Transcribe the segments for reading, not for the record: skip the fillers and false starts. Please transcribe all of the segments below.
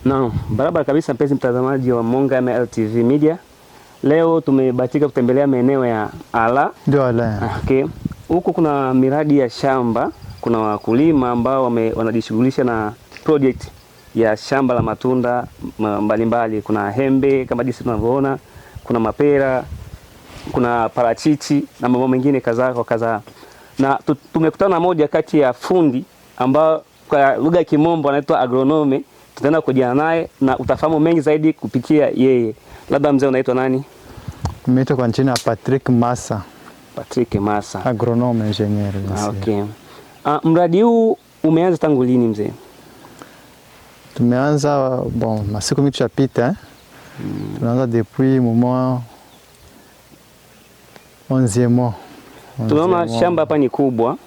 Naam, barabara kabisa mpenzi mtazamaji wa Monga MLTV Media. Leo tumebahatika kutembelea maeneo ya Ala. Ndio Ala. Okay. Huku kuna miradi ya shamba, kuna wakulima ambao wanajishughulisha na project ya shamba la matunda mbalimbali. Kuna hembe kama jinsi tunavyoona, kuna mapera, kuna parachichi na mambo mengine kadhaa kwa kadhaa. Na tumekutana na moja kati ya fundi ambao kwa lugha ya Kimombo anaitwa agronome. Tutaenda kujiana naye na utafahamu mengi zaidi kupitia yeye. Labda mzee, unaitwa nani? Nimeitwa kwa jina Patrick Massa. Patrick Massa. Agronome ingénieur. Ah, okay. Mradi huu umeanza tangu lini, mzee? Tumeanza, bon, masiku mingi tushapita, eh? Tunaanza depuis moment 11e mois. Tunaona 11e mois. Shamba hapa ni kubwa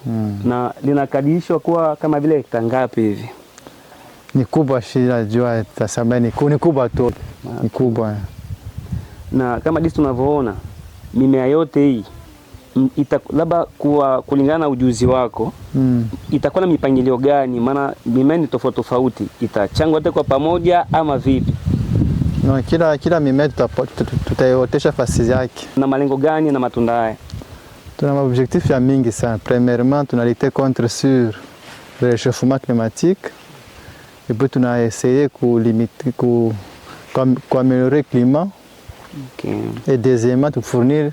na linakadirishwa kuwa kama vile hekta ngapi hivi? Ni kubwa, shida jua tasema ni kubwa tu. Ni kubwa. Na kama jinsi tunavyoona mimea yote hii labda kuwa kulingana na ujuzi wako itakuwa na mipangilio gani? Maana mimea ni tofauti tofauti, itachangwa yote kwa pamoja ama vipi? No, kila mimea tutaiotesha fasi yake. Na malengo gani na matunda haya? Tuna maobjectif ya mingi sana. Premièrement, tuna lutter contre sur le réchauffement climatique. Et puis tuna essayer ku limiter ku améliorer le climat. Et deuxièmement, tu fournir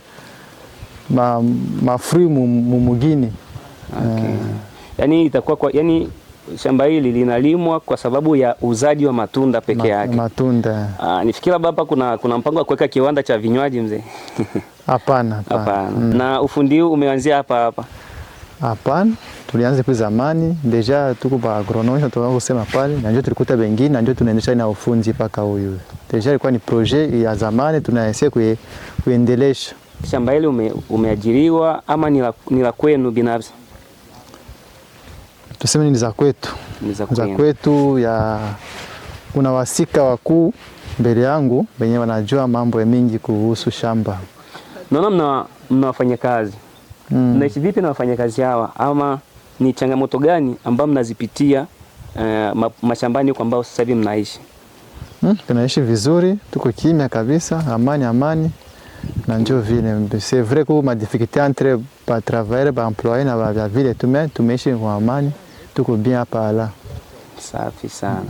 ma fruit mu mugini. Okay. Yaani itakuwa kwa, yani shamba hili linalimwa kwa sababu ya uuzaji wa matunda peke yake. Matunda. Ah, nifikiri labda hapa kuna mpango wa kuweka kiwanda cha vinywaji, mzee. Hapana, hapana. Hapana. Na ufundi huu umeanzia hapa hapa? Hapana, tulianza kwa zamani déjà, tuko ba agronome tunatoka kusema pale na ndio tulikuta bengine na ndio tunaendesha na ufundi mpaka huyu. Déjà ilikuwa ni projet ya zamani, tunaessayer kuendelesha. Shamba hili umeajiriwa ama ni la kwenu binafsi? Tuseme ni za kwetu. Ni za Za kwenu. kwetu ya kuna wasika wakuu mbele yangu wenye wanajua mambo ya mingi kuhusu shamba. Naona mna wafanyakazi. Mnaishi vipi na wafanyakazi hawa, ama ni changamoto gani ambayo mnazipitia mashambani huko ambao sasa hivi mnaishi? Tunaishi vizuri, tuko kimya kabisa, amani amani. Na njo vile c'est vrai que ma difficulté entre ba travailleur, ba employé na ba vya vile tu, mais tumeishi kwa amani, tuko bien hapa ala. Safi sana.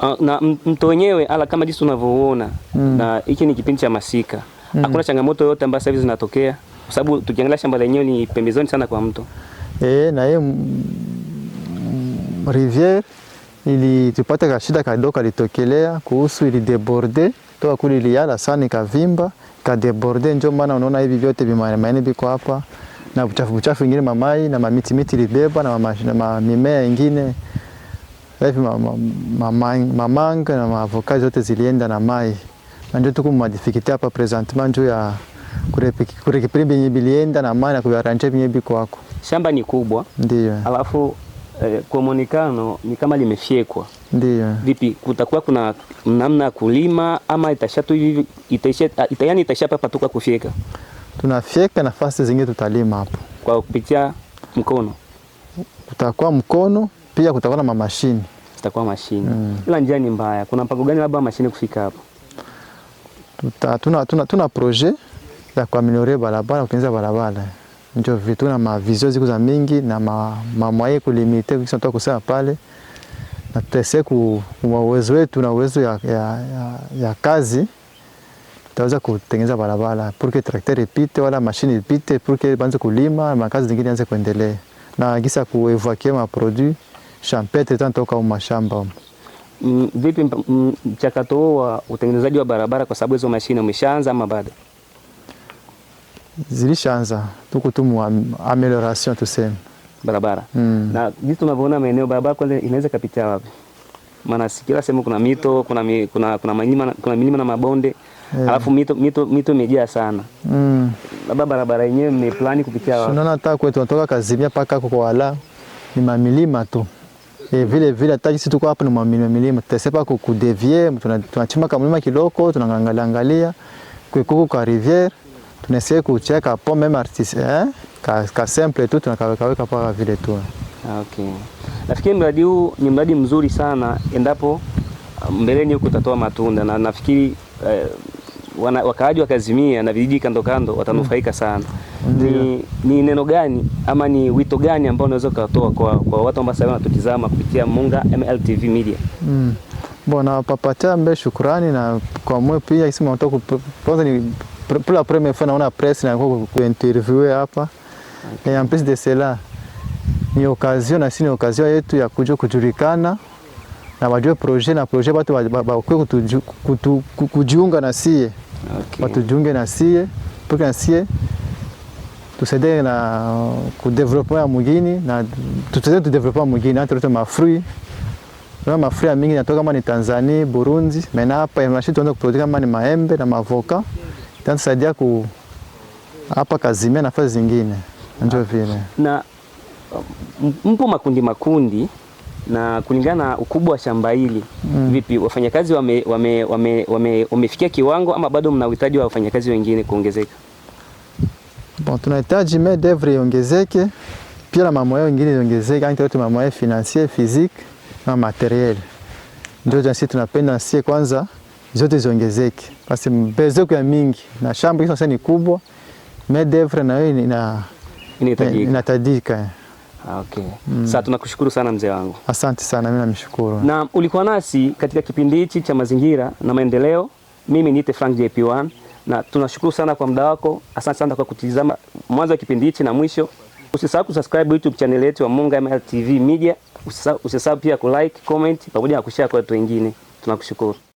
Ah, na mto wenyewe ala kama jinsi unavyoona na hiki ni kipindi cha masika. Hakuna changamoto yoyote ambayo sasa hivi zinatokea, kwa sababu tukiangalia shamba lenyewe ni pembezoni sana kwa mto. E, na hiyo rivière ilitupata kashida kadogo kalitokelea kuhusu ilidéborder toka kule, iliala sana ikavimba ikadéborder, njo maana unaona hivi vyote vimaene biko hapa na buchafu buchafu ingine mamai na mamiti miti ilibeba na mimea ingine hivi mamangue na maavocats zote zilienda na mai, na njo tuko ma difficulté hapa présentement njo ya kurécupérer benye bilienda na mai na kuarranger benye biko hako. Shamba ni kubwa, Ndio. alafu kwa mwonekano ni kama limefyekwa. Ndio. Vipi, kutakuwa kuna namna ya kulima ama itaisha tu hivi, itaisha yani itaisha hapa tu kwa kufyeka? Tunafyeka, nafasi zingine tutalima hapo. Kwa kupitia mkono? Kutakuwa mkono pia, kutakuwa na mamashini. Zitakuwa mashine. Ila njia ni mbaya. Kuna mpango gani labda mashine kufika hapo? Tuna projet ya kuaméliorer barabara, kutengeneza barabara. Njo vitu tuna ma vision ziko za mingi na ma moyen kulimiter kisa tunataka kusema pale na tutaessayer ku kwa uwezo wetu na uwezo ya kazi tutaweza kutengeneza barabara pour que tracteur ipite wala mashine ipite pour que banze kulima, makazi zingine anze kuendelea na gisa kuévacuer ma produit champêtre tantoka mashamba. Vipi mchakato huo wa utengenezaji wa barabara kwa sababu hizo mashine umeshaanza ama bado? Zilishaanza, tuko tu mu amélioration tuseme. Barabara. Mm. Na jinsi tunavyoona maeneo, barabara kwanza inaweza kapitia wapi? Maana si kila sehemu kuna mito, kuna mi, kuna kuna milima, kuna milima na mabonde. Alafu mito imejaa sana. Labda barabara yenyewe mmeplani kupitia wapi? Unaona hata kwetu tunatoka Kazimia mpaka huko kwa wala ni mamilima tu. E, vile vile hata sisi tuko hapa ni mamilima milima. Tutasepa ku kudévier, tunachimba kama mlima kiloko, tunaangalia angalia kuikuku kwa rivière, tunaessayer kucheka pont même artiste, eh? Ka simple tu tunakaweka weka paka vile tu. Okay. Nafikiri mradi huu ni mradi mzuri sana endapo mbeleni huko utatoa matunda na nafikiri wakaaji wa Kazimia na vijiji kando kando watanufaika sana. Ni neno gani ama ni wito gani ambao unaweza ukatoa kwa watu ambao sasa wanatutizama kupitia Munga MLTV Media? Bon, nawapapatia mbe shukrani na kwa mwe pia isema nataka kwanza ni pour la première fois naona presse na kwa kuinterviewer hapa. Et en plus de cela ni occasion na si ni occasion yetu ya kuja kujulikana na wajue projet na projet watu bakwe kujiunga na sie. Watujiunge na sie pour que na sie tusaidie na ku développement ya mugini na tusaidie tu développement mugini entre autres mafruits na mafruits ya mingi natoka kama ni Tanzania, Burundi, mena hapa mashi tuanza kuproduire kama ni maembe na mavoka itatusaidia ku hapa Kazimia na nafasi zingine ndio vile. Na mpo makundi makundi na kulingana na ukubwa wa shamba hili vipi wafanyakazi wamefikia kiwango ama bado mna uhitaji wa wafanyakazi wengine kuongezeka? Bon, tunahitaji main d'œuvre iongezeke pia na mamoyens wengine iongezeke, entre autres mamoyens financier, physique na matériel. Ndio sisi tunapenda sie kwanza zote ziongezeke, basi besoin ya mingi na shamba hizo sasa ni kubwa, main d'œuvre na hiyo ina Inahitajika. Inahitajika. Okay. Sasa tunakushukuru sana mzee wangu. Asante sana, mimi namshukuru. Na ulikuwa nasi katika kipindi hichi cha mazingira na maendeleo. Mimi niite Frank JP1 na tunashukuru sana kwa muda wako. Asante sana kwa kutizama mwanzo wa kipindi hichi na mwisho. Usisahau kusubscribe YouTube channel yetu ya Munga MLTV Media. Usisahau pia kulike, comment pamoja na kushare kwa watu wengine. Tunakushukuru.